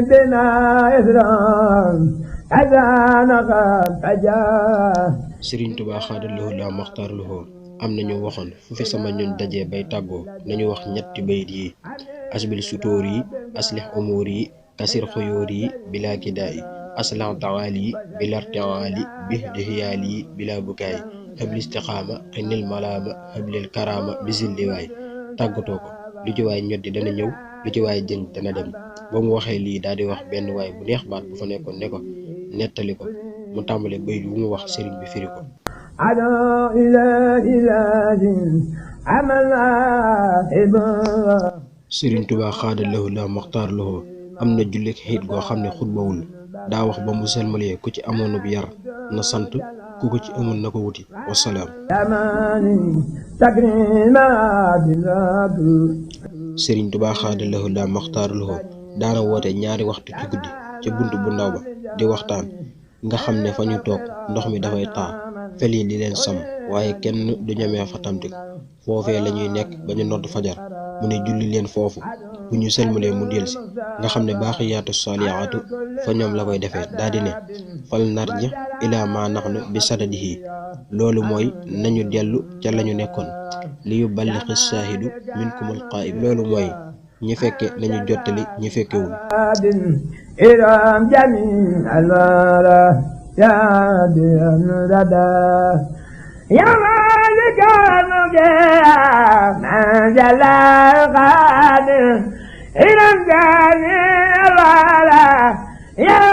بنا إسرام أذان قد أجا Sëriñ Tuubaa xaadallahu laa maxtaarallahu am nañu waxoon fu fi sama ñun dajee bay tàggoo nañu wax ñetti bayit yi asbil sutóor yi aslix umuur yi kasir xuyóor yi bilaa kidaa yi aslan tawaal yi bilar tawaal yi bih dixiyaal yi bilaa bukaay xëbli istixaama xinil malaama xëblil karaama bisil liwaay tàggatoo ko lu ci waay ñoddi dana ñëw lu ci waay jëñ dana dem ba mu waxee lii daal di wax benn waay bu neex baat bu fa nekkoon ne ko nettali ko mu tàmbale bayit bu mu wax sëriñ bi firi ko على إله عملا إبا Sëriñ Tuubaa xaadallahu laa maxtaarallahu am na jullit xiit goo xam ne xutbawul daa wax ba mu selmalee ku ci amoonub yar na sant ku ko ci amul na ko wuti wasalaam. يماني تكريما بالرب Sëriñ Tuubaa xaadallahu laa maxtaarallahu daana woote ñaari waxtu ci guddi ca bunt bu ndaw ba di waxtaan nga xam ne fa ñu toog ndox mi dafay taa fel yi di leen sam waaye kenn du ñemee fa tamtik foofee la ñuy nekk ba ñu nodd fajar mu ne julli leen foofu bu ñu selmalee mu delsi nga xam ne baaxiyaatu saalihaatu fa ñoom la koy defee daal di ne fal narji ilaa ma naxnu bi sadadihi loolu mooy nañu dellu ca lañu nekkoon li yu ballixi saahidu minkumul qaa'ib loolu mooy ñi fekke nañu jottali ñi fekkewul إرام جميع الورى يا دين ردى يا مالك المجيء من جل القادر إرام جميع الورى يا